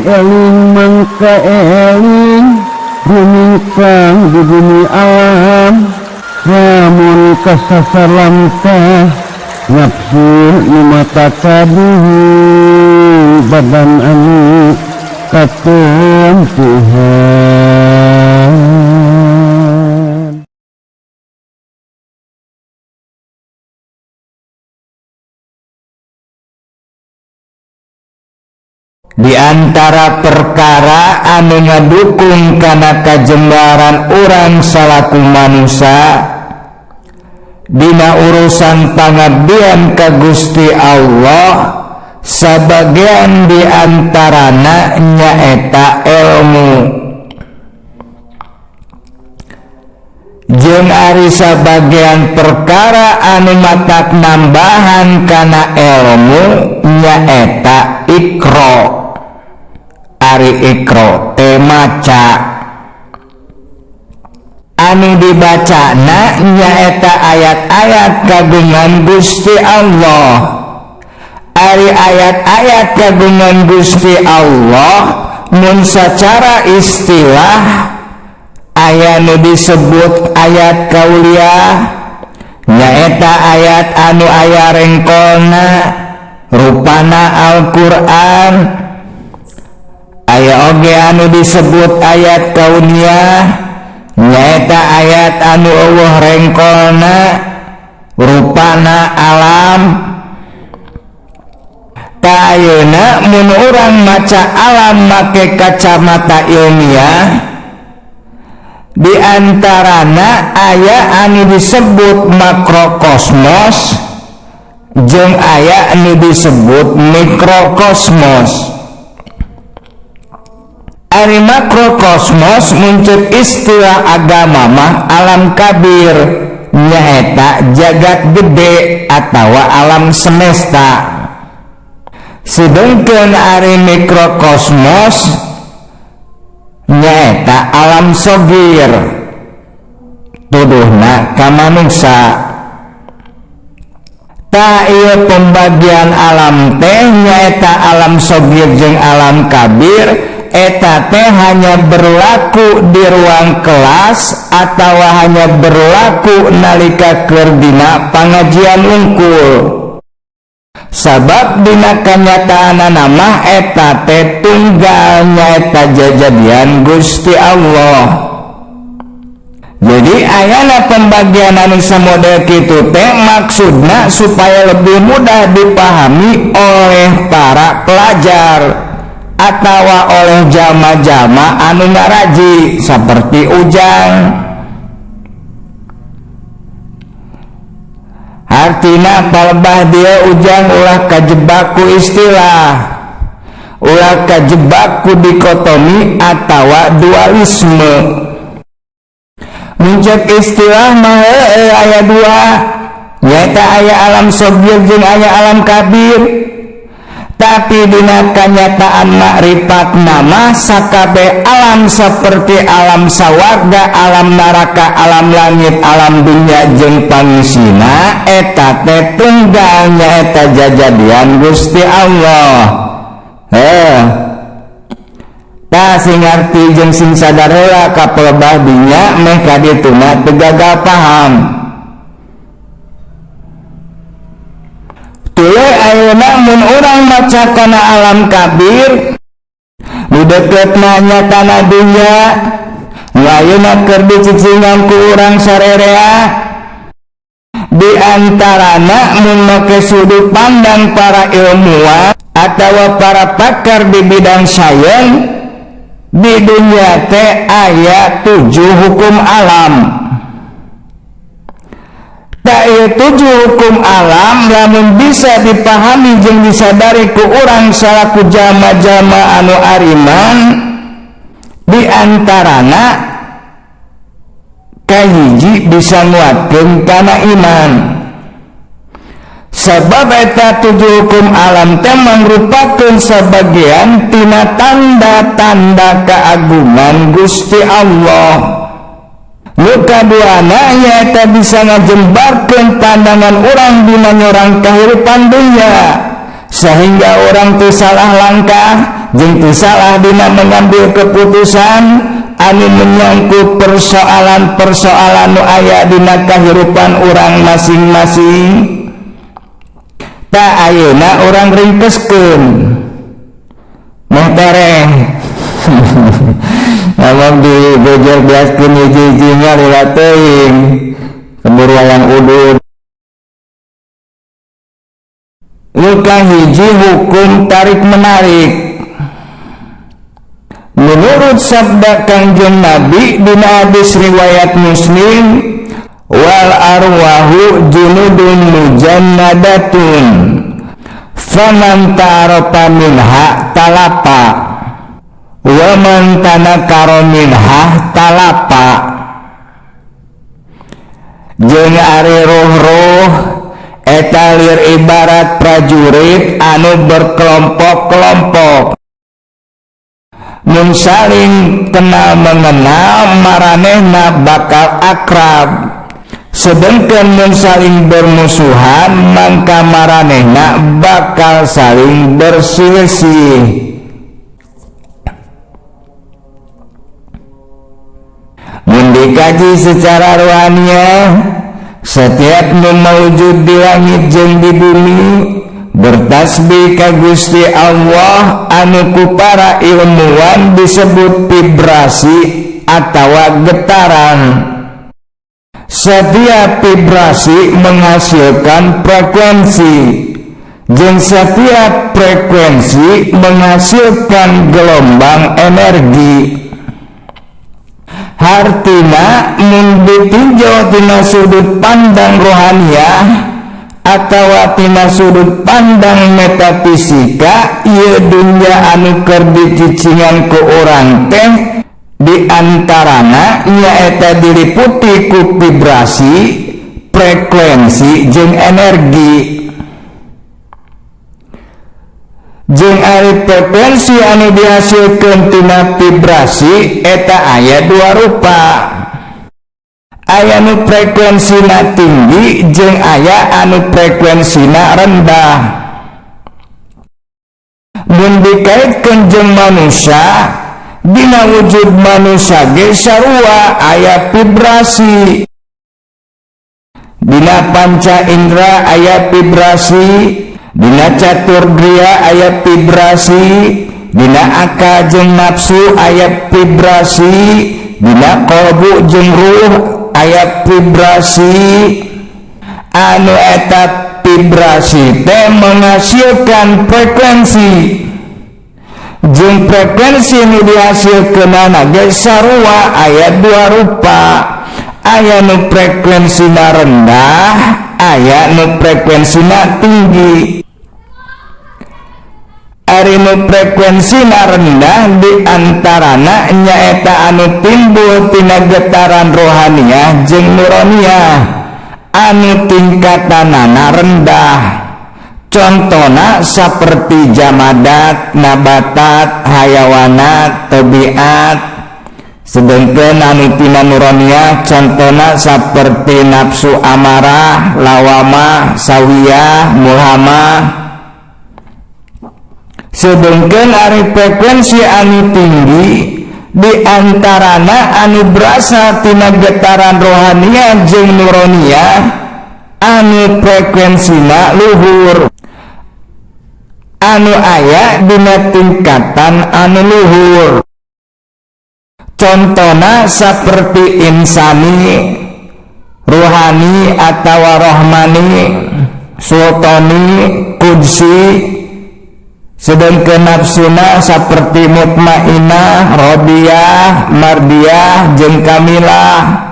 Eling mangka eling rumingkang di bumi alam lamun kasasar lamtah nafsu nu mata kaduhu badan anu katempuhan. Di antara perkara anu ngadukung kana kajembaran urang salaku manusia dina urusan pangabdian ka Gusti Allah, sabagian di antarana nyaeta ilmu. Jeung ari sabagian perkara anu matak nambahan kana ilmu nyaeta ikro. Ari ikro teh maca anu dibacana nyaeta ayat-ayat kagungan Gusti Allah. Ari ayat-ayat kagungan Gusti Allah mun sacara istilah aya nu disebut ayat kauliah nyaeta ayat anu aya rengkolna rupana Al-Qur'an. Aya oge anu disebut ayat kauniyah nyaeta ayat anu eueuh rengkolna rupana alam. Ta ayeuna mun urang maca alam make kacamata ilmiah, di antarana aya anu disebut makrokosmos jeung aya anu disebut mikrokosmos. Ari makrokosmos muncul istilah agama mah alam kabir nyaeta jagat gede atawa alam semesta. Sedangkan ari mikrokosmos nyaeta alam sogir tuduhna ka manungsa. Ta ieu pembagian alam teh nyaeta alam sogir jeung alam kabir eta teh hanya berlaku di ruang kelas atau hanya berlaku nalika keur dina pangajian unggul. Sabab dina kanyataanana mah eta teh tunggal nyaeta jajadian Gusti Allah. Jadi ayana pembagian anu samodel kitu teh maksudna supaya lebih mudah dipahami oleh para pelajar atawa oleh jama-jama anu ngaraji seperti Ujang. Artina palebah dia Ujang ulah kajebak ku istilah, ulah kajebak ku dikotomi atawa dualisme. Muncul istilah mah aya dua, nyaeta aya alam sogir jeung aya alam kabir. Tapi dina kanyataan makrifat nama sakabeh alam seperti alam sawarga, alam neraka, alam langit, alam dunya jeung pangisina eta teh tunggal nyaeta jajadian Gusti Allah. Tah sing ngarti jeung sing sadar heula ka pelebah dinya meh ka dituna teu gagal paham. Tuluy ayeuna mun urang maca kana alam kabir nu deukeutna nyatana dunya, nu ayeuna keur dicicingan ku urang sarerea, di antarana mun make sudut pandang para ilmuwan atawa para pakar di bidang sains, di dunia teh aya 7 hukum alam. Tak ieu 7 hukum alam lamun bisa dipahami jeung disadari ku urang salaku jalma-jalma anu ariman, di antarana kahiji bisa nguatkeun kana iman. Sabab eta 7 hukum alam teh mangrupakeun sabagian tina tanda-tanda keagungan Gusti Allah. Nu kaduana nyaeta bisa ngajembarkeun pandangan urang dina nyorang kahirupan dunya. sehingga orang teu salah langkah jeung teu salah dina mengambil keputusan anu menyangkut persoalan-persoalan nu aya dina kahirupan urang masing-masing. Tak ayeuna urang ringkeskeun meh tereh ngomong dibejer belaskeun hiji-hijinya lila teuing keburu wayang udud. Luka hiji hukum tarik menarik. Menurut sabda Kangjeng Nabi dina hadis riwayat Muslim, wal arwahu junudun mujannadatun faman ta'arafa minha talapa wa man tanakara minha talapa. Jeung ari roh-roh eta lir ibarat prajurit anu berkelompok-kelompok, mun saling kenal mengenal maranehna bakal akrab, sedangkan mun saling bermusuhan mangka maranehna bakal saling berselisih. Mun dikaji secara rohaniah, setiap nu maujud di langit jeung di bumi bertasbih ka Gusti Allah anu ku para ilmuwan disebut vibrasi atawa getaran. Setiap vibrasi menghasilkan frekuensi, jeung setiap frekuensi menghasilkan gelombang energi. Hartina mun ditinjau tina sudut pandang rohaniah atawa tina sudut pandang metafisika, ieu dunya anu keur dicicingan ku urang teh di antarana nyaeta diliputi ku vibrasi, frekuensi jeung energi. Jeung ari frekuensi anu dihasilkeun tina vibrasi eta aya dua rupa. Aya nu frekuensina tinggi jeung aya anu frekuensina rendah. Mun dikaitkeun jeung manusia, dina wujud manusia ge sarua aya vibrasi. Dina panca indera aya vibrasi, dina caturdria aya vibrasi, dina akal jeung nafsu aya vibrasi, dina qalbu jeung ruh aya vibrasi. Anu eta vibrasi teh menghasilkan frekuensi, jeung frekuensi nu dihasilkeunana ge sarua aya dua rupa. Aya nu frekuensina rendah, aya nu frekuensina tinggi. Ari nu frekuensina rendah di antarana nyaeta anu timbul tina getaran rohaniah jeung nuraniah anu tingkatanana rendah. Contona saperti jamadat, nabatat, hayawanat, tabiat. Sedangkan anu tina nuraniah contona saperti nafsu amarah, lawamah, sawiyah, mulhamah. Sedangkan ari frekuensi anu tinggi di antarana anu berasal tina getaran rohaniah jeung nuraniah anu frekuensina luhur, anu aya dina tingkatan anu luhur. Contona saperti insani, ruhani atawa rohmani, sultani, kudsi. Sedangkan nafsuna saperti mutmainah, rodiyah, mardiyah, jeung kamilah.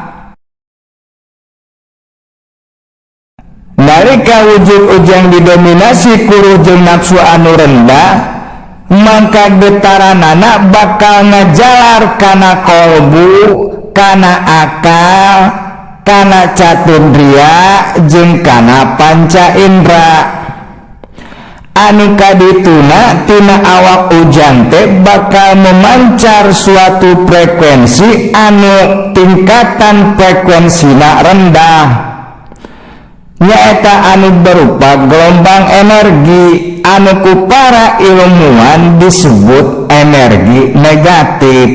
Nalika wujud ujang didominasi ku ruh jeung nafsu anu rendah, mangka getaranana bakal ngajalar kana kolbu, kana akal, kana catundria, jeung kana panca indra. Anu kadituna tina awak ujang teh bakal memancar suatu frekuensi anu tingkatan frekuensina rendah. Nyaeta anu berupa gelombang energi anu ku para ilmuwan disebut energi negatif.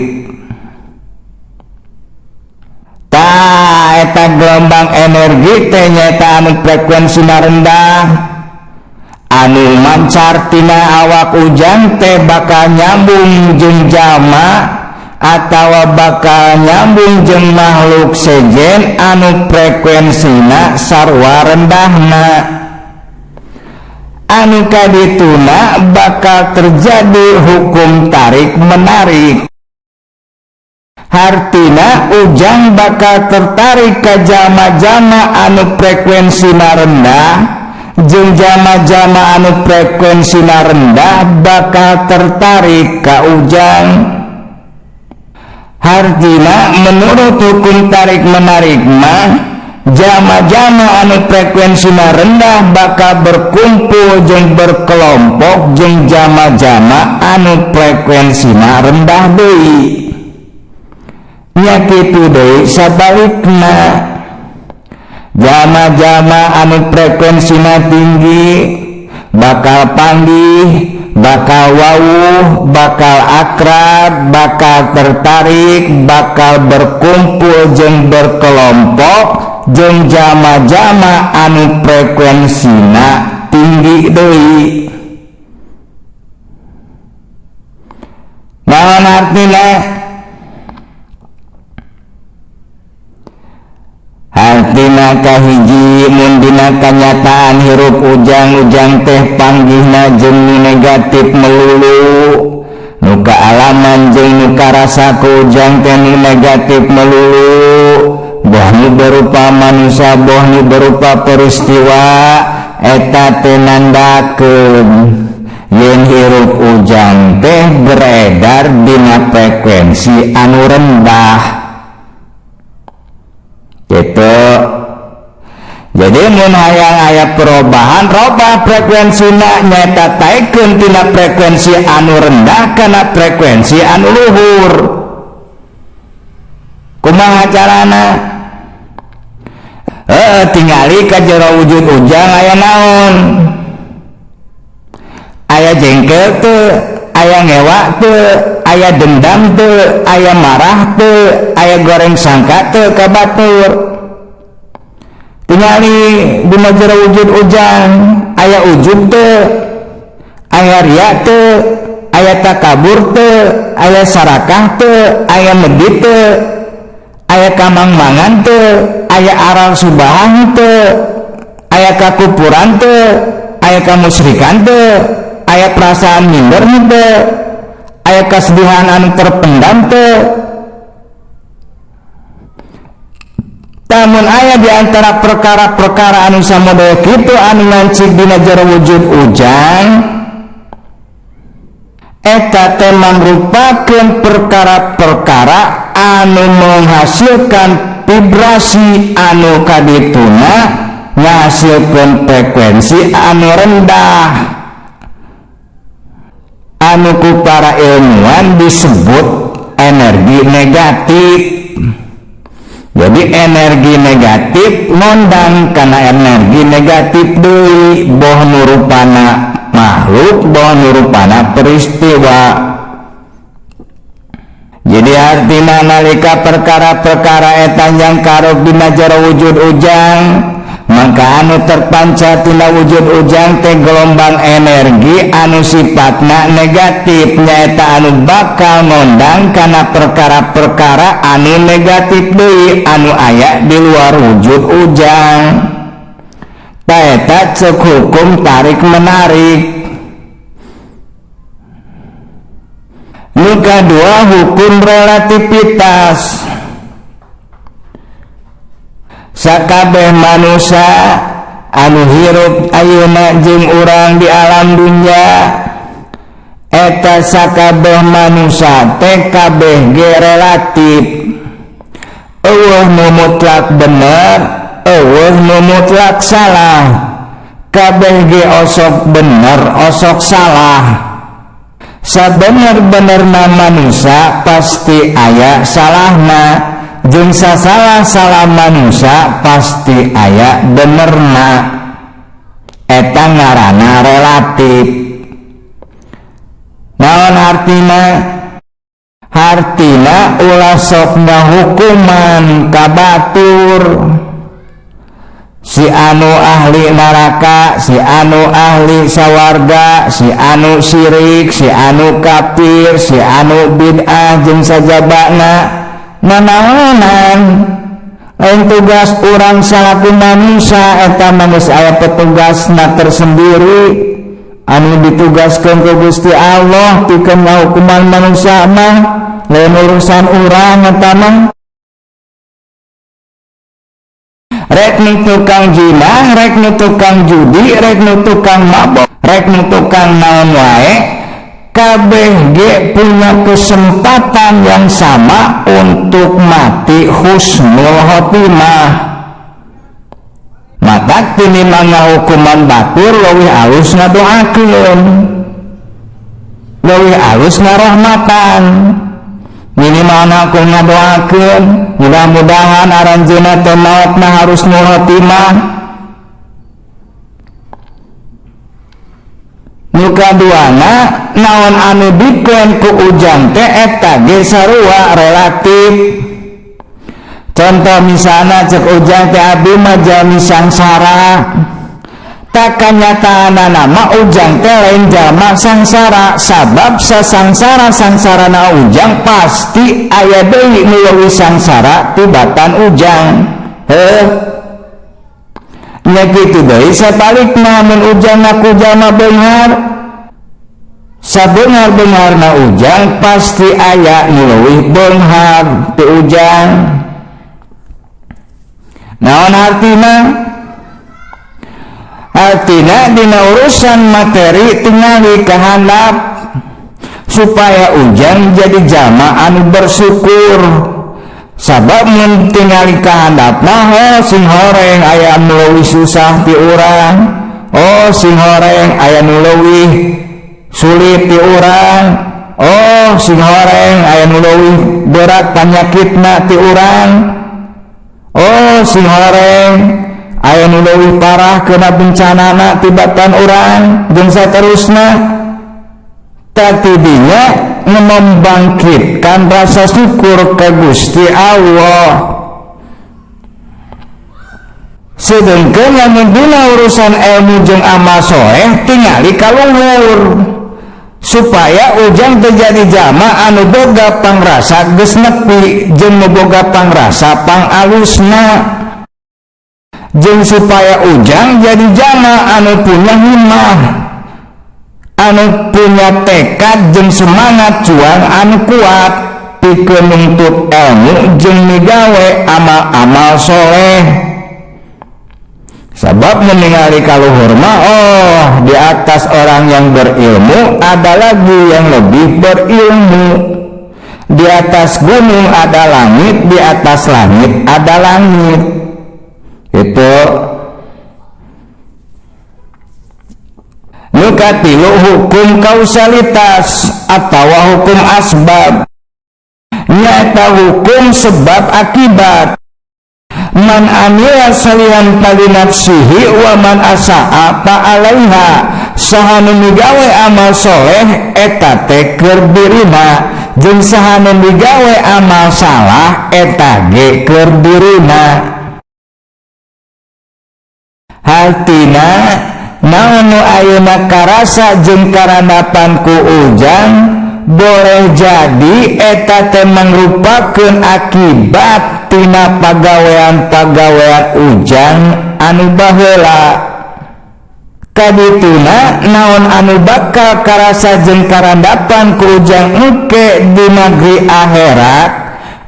Tah eta gelombang energi teh nyaeta anu frekuensina rendah anu mancar tina awak ujang teh bakal nyambung jeung jalma atawa bakal nyambung jeung makhluk sejen anu frekuensina sarua rendahna. Anu kadituna bakal terjadi hukum tarik menarik. Hartina ujang bakal tertarik ka jalma-jalma anu frekuensina rendah jeung jalma-jalma anu frekuensina rendah bakal tertarik ka ujang. Hartina menurut hukum tarik menarik mah jalma-jalma anu frekuensina rendah bakal berkumpul jeung berkelompok jeung jalma-jalma anu frekuensina rendah deui. Nya kitu deui sabalikna, jalma-jalma anu frekuensina tinggi bakal panggih, bakal wawuh, bakal akrab, bakal tertarik, bakal berkumpul jeung berkelompok jeung jalma-jalma anu frekuensina tinggi deui. Naon artina? Artina kahiji mun dina kanyataan hirup ujang-ujang teh panggihna jeung nu negatif melulu, nu kaalaman jeung nu karasa ku ujang teh nu negatif melulu, boh nu berupa manusia boh nu berupa peristiwa, eta teh nandakeun yen hirup ujang teh beredar dina frekuensi anu rendah. Gitu. Jadi mun hayang aya perubahan, robah frekuensina nyaeta taikeun tina frekuensi anu rendah kana frekuensi anu luhur. Kumaha carana? Tingali ka jero wujud ujang aya naon? Aya jengkel teu, aya ngewa teu, aya dendam teu, aya marah teu, aya goreng sangka teu ka batur. Tingali dina jero wujud ujang aya ujub teu, aya ria teu, aya takabur teu, aya sarakah teu, aya medit teu, aya kamangmangan teu, aya aral subahang teu, aya kakupuran teu, aya kamusyrikan teu, aya perasaan minder teu, aya kesedihan anu terpendam teu. Namun aya di antara perkara-perkara anu samodaya kitu anu ngancik dina jero wujud ujang, eta teh mangrupakeun perkara-perkara anu menghasilkan vibrasi anu kadituna ngahasilkeun frekuensi anu rendah, anu ku para ilmuwan disebut energi negatif. Jadi energi negatif ngondang kana energi negatif deui, boh nu rupana makhluk, boh nu rupana peristiwa. Jadi artina nalika perkara-perkara eta jangkarok dina jero wujud ujang, maka anu terpancar tina wujud ujang teh gelombang energi anu sifatna negatif, nyaeta anu bakal ngondang kana perkara-perkara anu negatif deui anu aya di luar wujud ujang. Ta eta ceuk hukum tarik menarik. Nu kadua hukum relativitas. Sakabeh manusia anu hirup ayeuna jeung urang di alam dunya, eta sakabeh manusia teh kabeh ge relatif. Eueuh nu mutlak bener, eueuh nu mutlak salah. Kabeh ge osok bener, osok salah. Sabener-benerna manusia pasti aya salahna. Jeung sasalah-salah manusia pasti aya benerna. Eta ngaranna relatif. Naon artina? Hartina ulah sok ngahukuman ka batur. Si anu ahli neraka, si anu ahli sawarga, si anu syirik, si anu kafir, si anu bid'ah jeung sajabana. Nanaonan lain tugas urang salaku manusia, eta manusia aya petugasna tersendiri anu ditugaskeun ku Gusti Allah pikeun ngahukuman manusia mah lain urusan urang eta mah. Rek nu tukang zina, rek nu tukang judi, rek nu tukang mabok, rek nu tukang naon wae, kabeh ge punya kesempatan yang sama untuk mati husnul khotimah. Maka tinimbang ngahukuman batur leuwih alus ngadoakeun, leuwih alus ngarahmatan. Minimal aku ngadoakeun mudah-mudahan aranjeunna teh maotna harus husnul khotimah. Nu kaduana naon anu diklaim ku ujang teh eta ge sarua relatif. Contoh misalna cek ujang teh abdi mah jalmi sangsara. Tak kanyataanana mah ujang teh lain jalma sangsara, sabab sasangsara-sangsarana ujang pasti aya deui nu leuwih sangsara tibatan ujang. Heuh. Nya kitu deui sabalikna mun ujang ngaku jalma beunghar, sabeunghar-beungharna ujang pasti aya nu leuwih beunghar ti ujang. Naon artina? Artina dina urusan materi tingali kahandap supaya ujang jadi jalma anu bersyukur. Sabab mun tingali kahandapna, oh sing horeng aya anu leuwih susah ti urang, oh sing horeng aya nu leuwih sulit ti urang, oh sing horeng aya nu leuwih berat panyakitna ti urang, oh sing horeng aya nu leuwih parah kena bencanana tibatan urang, jeung saterusna. Tadinya membangkitkan rasa syukur ke Gusti Allah. Sedengkeun lamun dina urusan ilmu jeung amal soleh tingali ka luhur supaya ujang terjadi jalma anu boga pangrasa geus nepi jeung nu boga pangrasa pangalusna, jeung supaya ujang jadi jalma anu punya himmah, anu punya tekad jeung semangat juang anu kuat pikeun nuntut ilmu jeung migawe amal-amal soleh. Sabab meninggali kaluhur mah, oh di atas orang yang berilmu ada lagi yang lebih berilmu. Di atas gunung ada langit, di atas langit ada langit. Itu nu katilu hukum kausalitas atau hukum asbab, nyaeta hukum sebab akibat. Man amila salihan falinafsihi wa man asaa fa alaiha. Saha nu migawe amal soleh eta teh keur dirina, jeung saha nu migawe amal salah eta ge keur dirina. Hartina naon nu ayeuna karasa jeung karandapan ku ujang boleh jadi eta teh mangrupakeun akibat tina pagawean-pagawean ujang anu baheula. Kadituna naon anu bakal karasa jeung karandapan ku ujang engke di negeri akhirat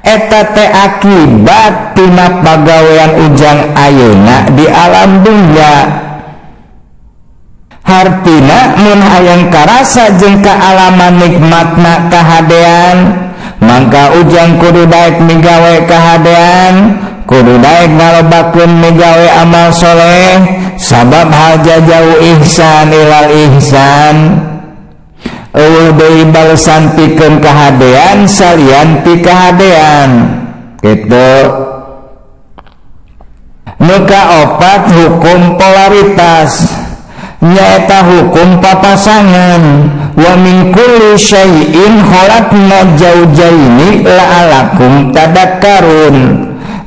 eta teh akibat tina pagawean ujang ayeuna di alam dunya. Hartina mun hayang karasa jeung kaalaman nikmatna kahadean, mangka ujang kudu daek migawe kahadean, kudu daek ngalobakeun migawe amal soleh, sabab hal jauh ihsan ilal ihsan. Eueuh deui balesan pikeun kahadean salian ti kahadean. Gitu. Nu kaopat hukum polaritas nyaeta hukum papasangan. Wa min kulli syai'in khalaqna zawjaini la'alakum tadakkarun.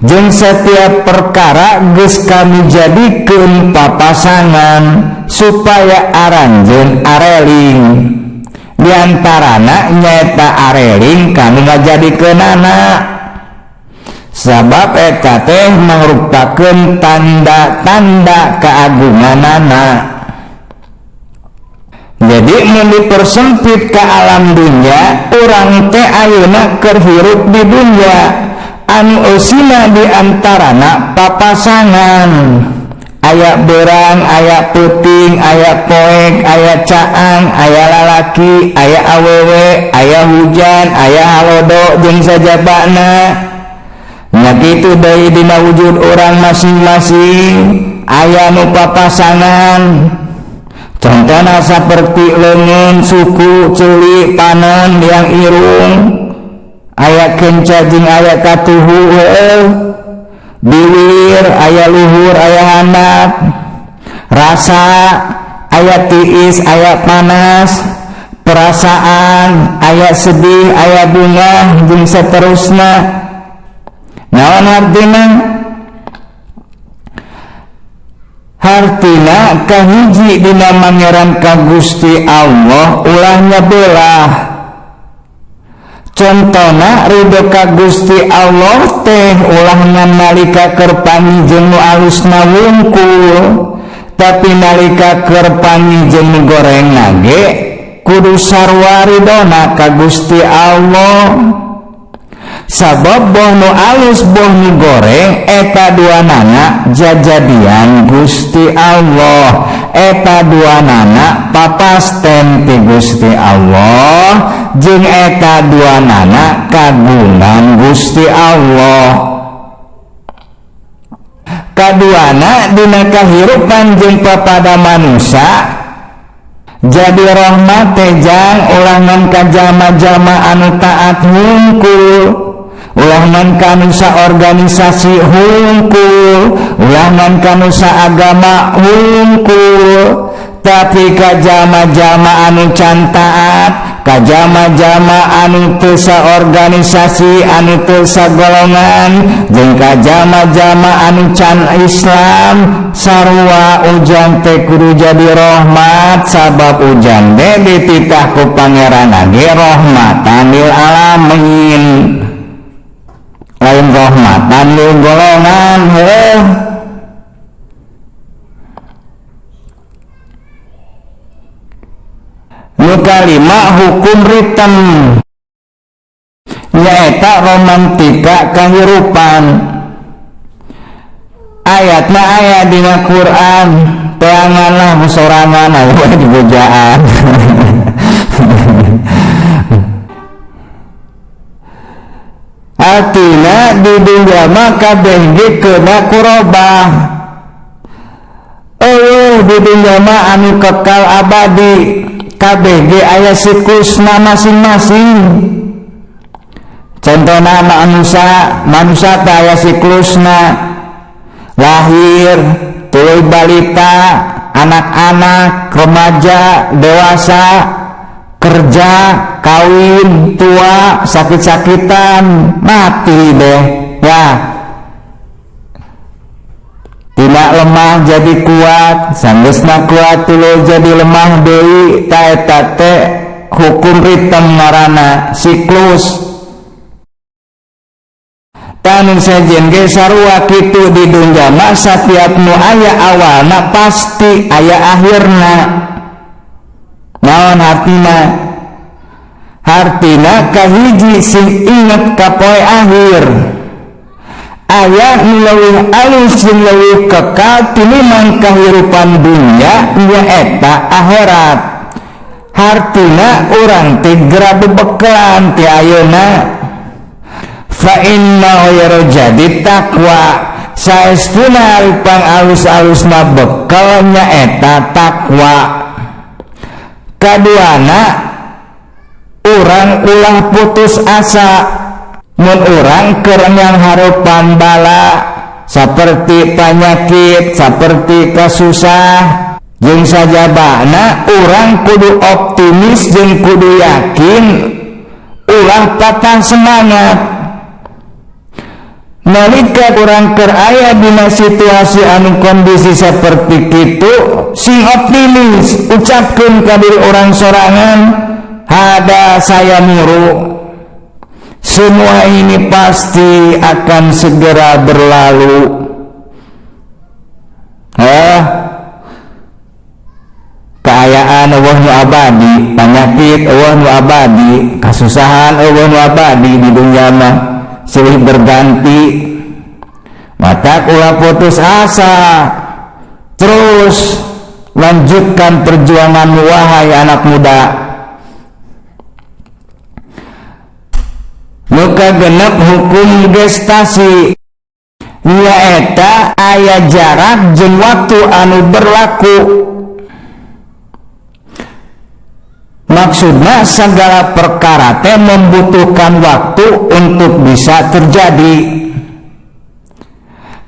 Jeung setiap perkara geus kami jadikeun papasangan supaya aranjeun areling. Di antarana nyaeta areling kanu ngajadikeunana. Sabab eta teh mangrupakeun tanda-tanda keagunganana. Jadi mun dipersempit ke alam dunia, urang teh ayeuna keur hirup di dunia anu eusina di antarana papasangan. Aya berang, aya peuting, aya poek, aya caang, aya lalaki, aya awewe, aya hujan, aya halodo jeung sajabana. Nya kitu deui dina wujud urang masing-masing aya nu papasangan. Contohna saperti leungeun, suku, ceuli, panon, liang irung, aya kenca jeung aya katuhu heueuh, biwir aya luhur aya handap, rasa aya tiis aya panas, perasaan aya sedih aya bungah jeung saterusna. Naon artina? Hartina kahiji dina mangeran ka Gusti Allah ulah nyabelah. Contona ridho ka Gusti Allah teh ulah ngan nalika keur panggih jeung nu alusna wungkul, tapi nalika keur panggih jeung nu gorengna ge kudu sarua ridhona ka Gusti Allah. Sabab boh nu alus boh nu goreng eta duanana jajadian Gusti Allah, eta duanana papasten ti Gusti Allah, jeung eta duanana kagungan Gusti Allah. Kaduana dina kahirupan jeung papada manusia jadi rahmat teh jang ulah ngan ka jalma-jalma anu taat hungkul, ulah ngan ka nusa organisasi hungkul, ulah ngan ka nusa agama hungkul, tapi ka jalma-jalma anu can taat, ka jalma-jalma anu teu saorganisasi, anu teu sagolongan, jeung ka jalma-jalma anu can Islam, sarua ujang teh kudu jadi rahmat, sabab ujang teh dititah ku Pangeran ge rahmatan lil alamin, lain rahmatan lil golongan. Heuh. Nu kalima hukum ritem nyaeta romantika kahirupan. Ayatna aya dina Quran, teanganlah sorangan aya dibejaan. Artina di dunia mah kabeh ge keuna kurobah. Eueuh di dunia mah anu kekal abadi, kabeh ge aya siklusna masing-masing. Contohna manusia, manusia teh aya siklusna, lahir, tuluy balita, anak-anak, remaja, dewasa, kerja, kawin, tua, sakit-sakitan, mati deh ya. Tidak lemah jadi kuat, sanggeusna kuat tuluy jadi lemah deui. Ta eta teh hukum ritem ngaranna, siklus. Tanu sejen ge sarua kitu di dunya mah satiap nu aya awalna pasti aya akhirna. Naon hartina? Hartina kahiji sing inget ka poe akhir. Aya nu leuwih alus jeung leuwih kekal tinimbang kahirupan dunya nyaeta akhirat. Hartina urang teh geura bebekelan ti ayeuna. Fa inna ghayra jadi takwa, saestuna rupang alus-alusna bekal nyaeta takwa. Kaduana urang ulah putus asa. Mun urang keur nyanghareupan bala seperti penyakit, seperti kasusah jeung sajabana, urang kudu optimis jeung kudu yakin, ulah patah semangat. Nalika urang keur aya dina situasi anu kondisi seperti kitu, sing optimis, ucapkeun ka diri urang sorangan, hada saya muru, semua ini pasti akan segera berlalu. Kaayaan eueuh nu abadi, penyakit eueuh nu abadi, kasusahan eueuh nu abadi di dunia mah silih berganti. Maka ulah putus asa, terus lanjutkan perjuanganmu wahai anak muda. Muka genep hukum gestasi nyaeta aya jarak jeung waktu anu berlaku. Maksudna segala perkara teh membutuhkan waktu untuk bisa terjadi.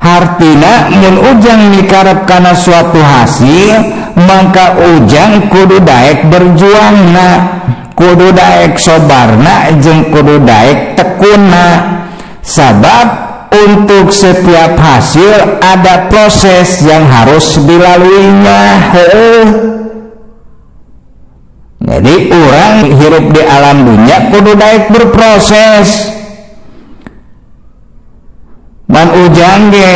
Hartina mun ujang mikarep kana suatu hasil, maka ujang kudu daek berjuangna, kudu daek sobarna, jeung kudu daek tekuna. Sabab untuk setiap hasil ada proses yang harus dilaluinya. Jadi orang hirup di alam dunia kudu daek berproses. Man ujang ge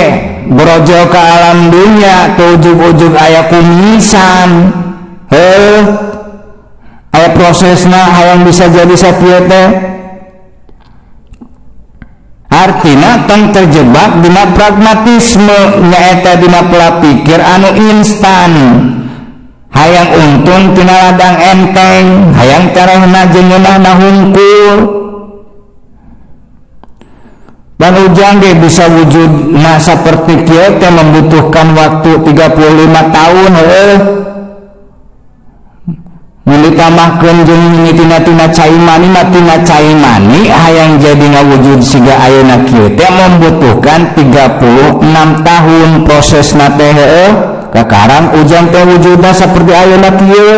brojo ke alam dunia ujug-ujug aya kumisan. Aya prosesna hayang bisa jadi sakieu teh. Artina tong terjebak dina pragmatisme, nyaeta dina pola pikir anu instan. Hayang untung tina ladang enteng, hayang terehna jeung ngeunahna hungkul. Dan ujang ge bisa wujudna saperti kieu teh membutuhkan waktu 35 tahun heuh. Mun ditambahkeun jeung mimitina tina cai mani mah tina cai mani hayang jadi ngawujud siga ayeuna kieu teh membutuhkan 36 tahun prosesna teh heuh. Kakarang ujang teh wujudna seperti ayeuna kieu.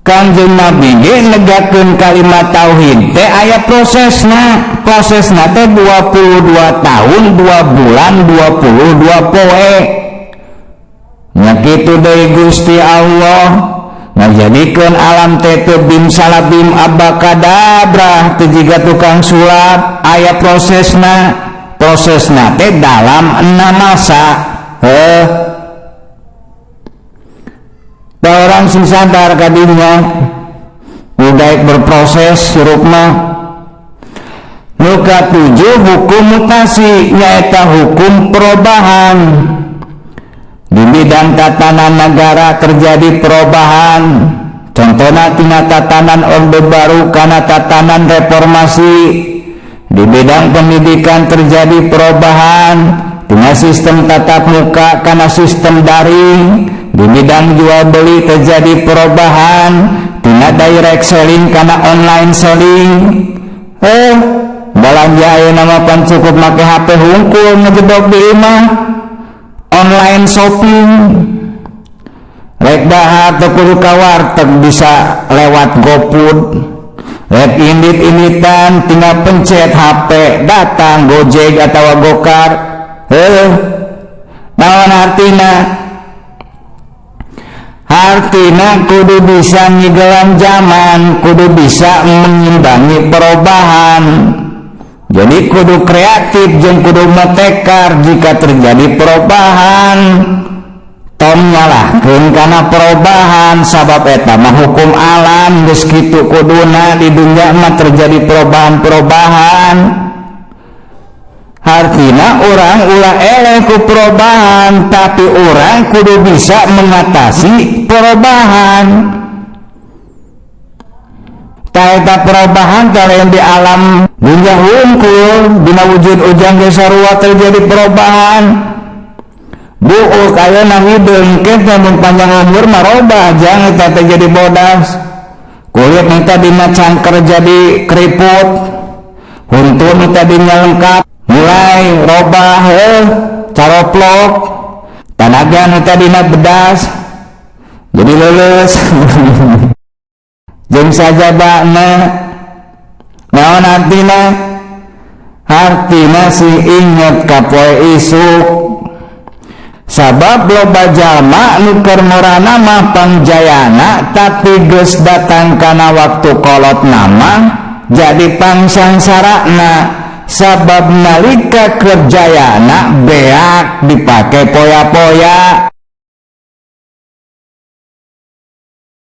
Kangjeng Nabi ge negakeun kalimat tauhid teh aya prosesna. Prosesna teh 22 tahun 2 bulan 22 poe. Nya kitu deui Gusti Allah ngajadikeun alam teh teu bim salabim abakadabra teu jiga tukang sulap, aya prosesna. Prosesna teh dalam 6 masa. Heuh. Orang sing sadar kadinya udah berproses hirupna. Nu katujuh hukum mutasi, nyaeta hukum perubahan. Di bidang tatanan negara terjadi perubahan. Contohna tina tatanan Orde Baru kana tatanan reformasi. Di bidang pendidikan terjadi perubahan tina sistem tatap muka kana sistem daring. Di bidang jual beli terjadi perubahan tina direct selling kana online selling. Belanja ayeuna mah pan cukup make HP hungkul ngejedok di imah. Online shopping. Rek dahar teu kudu ka warteg bisa lewat GoFood. Rek indit-inditan tinggal pencet HP datang Gojek atawa Gokar. Naon artina? Artina kudu bisa ngigelan zaman, kudu bisa mengimbangi perubahan. Jadi kudu kreatif jeung kudu motekar jika terjadi perubahan. Tong nyalahkeun kana perubahan, sabab eta mah hukum alam, geus kitu kuduna di dunia mah terjadi perubahan-perubahan. Artina orang ulah eleh ku perubahan, tapi orang kudu bisa mengatasi perubahan. Taeta perubahan kalian di alam dunia hungkul, dina wujud ujang ge sarua terjadi perubahan. Buuk ayeuna hideung ke mun panjang umur mah robah, jangan eta teh jadi bodas. Kulit nu tadina cangker jadi keriput, huntu nu tadinya lengkap mulai robah, caroplok, tanaga nu tadina bedas jadi lulus. Jeung sajabana naon artina? Artina si inget ka poe isuk. Sabab loba jalma nu keur murana mah pangjayana, tapi geus datang kana waktu kolot nama jadi pangsangsarana. Sabab nalika kerjayana beak dipake poya-poya.